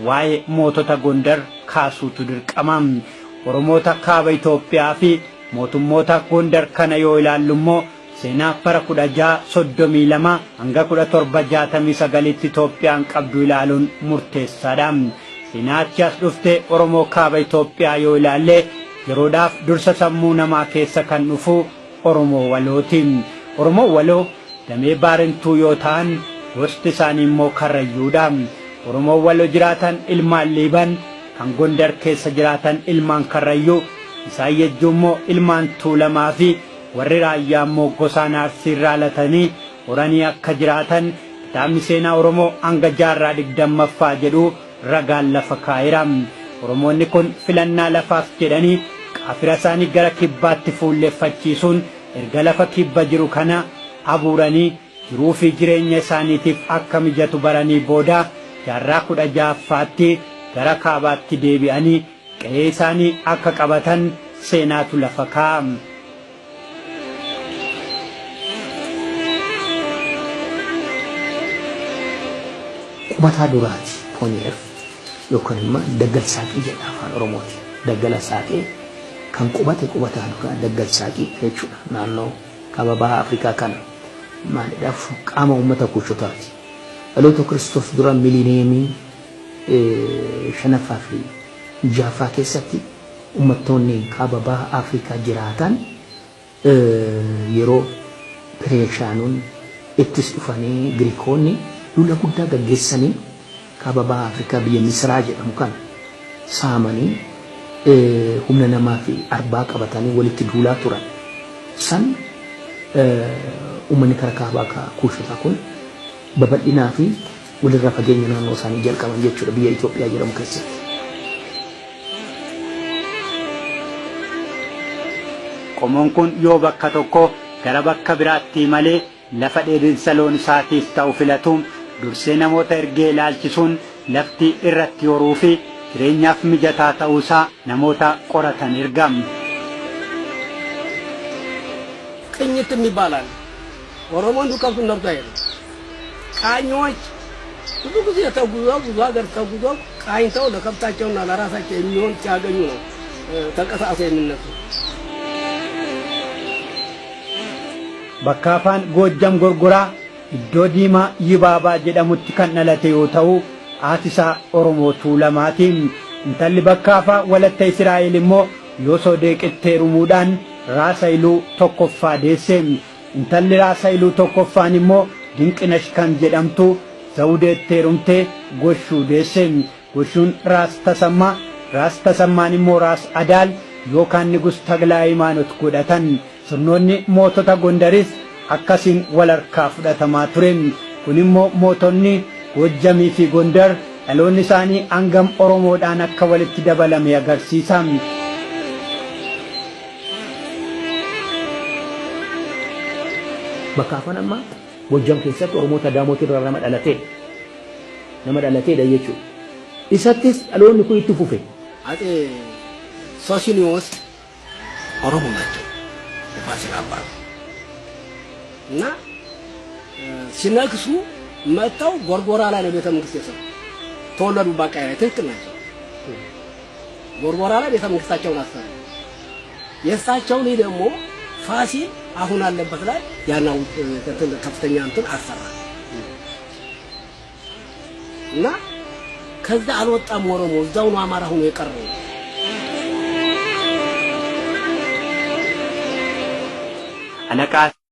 Waa'ee mootota Gondar kaasuutu dirqama. Oromoota kaaba Itoophiyaa fi mootummoota Gondar kana yoo ilaallu immoo seenaa bara 1632 hanga 1769tti Itoophiyaan qabdu ilaaluun murteessaadha. Seenaa achi as dhufte Oromoo kaaba Itoophiyaa yoo ilaalle yeroodhaaf dursa sammuu namaa keessa kan dhufu Oromoo Walooti. Oromoo Waloo damee Baarentuu yoo ta'an gosti isaanii immoo Karrayyuudha. Oromoo Waloo jiraatan ilmaan Liiban, kan Gondar keessa jiraatan ilmaan Karrayyuu, isaan Yejjuu immoo ilmaan Tuulamaa fi warri Raayyaa immoo gosaan Arsiirraa latanii horanii akka jiraatan kitaabni seenaa Oromoo hanga jaarraa 20ffaa jedhu ragaan lafa kaa'eera. Oromoonni kun filannaa lafaaf jedhanii qaafira isaanii gara kibbaatti fuulleffachiisuun erga lafa kibba jiru kana abuuranii jiruu fi jireenya isaaniitiif akka mijatu baranii booda jaarraa 16ffaatti gara kaabaatti deebi'anii qe'ee isaanii akka qabatan seenaatu lafa kaa'a. Qubataa duraati Poonyeer yookaan immoo Daggal Saaqii jedha afaan Oromooti. Daggala Saaqee kan qubate qubataa duraa Daggal Saaqii jechuudha. Naannoo kaaba baha Afrikaa kana maalidhaaf qaama uummata Kuushotaati. Dhaloota Kiristoos dura milineemii shanaffaa fi jahaffaa keessatti uummattoonni kaaba baha Afrikaa jiraatan yeroo Pereeshaanonni ittis dhufanii Giriikoonni duula guddaa gaggeessanii kaaba baha Afrikaa biyya Misiraa jedhamu kana saamanii humna namaa fi arbaa qabatanii walitti duulaa turan. San uummanni kara kaabaa Kuushotaa kun babal'inaa fi walirraa fageenya naannoo isaanii jalqaban jechuudha biyya Itoophiyaa jedhamu keessatti. Qomoon kun yoo bakka tokkoo gara bakka biraatti imalee lafa dheedinsa loon isaatiif ta'u filatu dursee namoota ergee ilaalchisuun lafti irratti horuu fi jireenyaaf mijataa ta'uusaa namoota qoratan erga. ቅኝት የሚባል አለ። ኦሮሞ እንዲሁ ከብቱን ነድቶ አይሄድም። ቃኞች ብዙ ጊዜ ተጉዘው ብዙ ሀገር ተጉዘው ቃኝተው ለከብታቸውና ለራሳቸው የሚሆን ሲያገኙ ነው ተንቀሳቅሰው የሚነሱ። Bakkaafaan Goojjam Gorgoraa iddoo Diimaa Yibaabaa jedhamutti kan dhalate yoo ta'u haati isaa Oromoo Tuulamaati. Intalli Bakkaafaa Walatta Israa'el immoo Yoosoo Deeqitti heerumuudhaan Raasa Iluu tokkoffaa deesse. Intalli Raasa Iluu tokkoffaan immoo Dinqinash kan jedhamtu Zawudeetti heerumtee Goshuu deesse. Goshuun Raas Tasammaa, Raas Tasammaan immoo Raas Adaal yookaan Nigus Taglaa Hayimaanot godhatan. Sirnoonni mootota Gondaris akkasiin wal harkaa fudhatamaa ture. Kun immoo mootonni Goojjamii fi Gondar dhaloonni isaanii hangam Oromoodhaan akka walitti dabalame agarsiisa. Bakka afaan ammaa Goojjam keessatti Oromoota Daamotii irraa nama dhalateedha. Nama dhalateedha jechuudha. Isattis dhaloonni kun itti fufe. አጼ ሶሲኒዮስ ኦሮሞ ናቸው፣ የፋሲል አባት እና ሲነግሱ መጥተው ጎርጎራ ላይ ነው ቤተ መንግስት የሰሩ። ተወለዱባት ቀዬ ላይ ትክክል ናቸው። ጎርጎራ ላይ ቤተ መንግስታቸውን አሰሩ። የእሳቸው ልጅ ደግሞ ፋሲል አሁን አለበት ላይ ያና ከፍተኛ እንትን አሰራ እና ከዛ አልወጣም ኦሮሞ እዛው ነው አማራ ሆኖ የቀረው። Alaqaa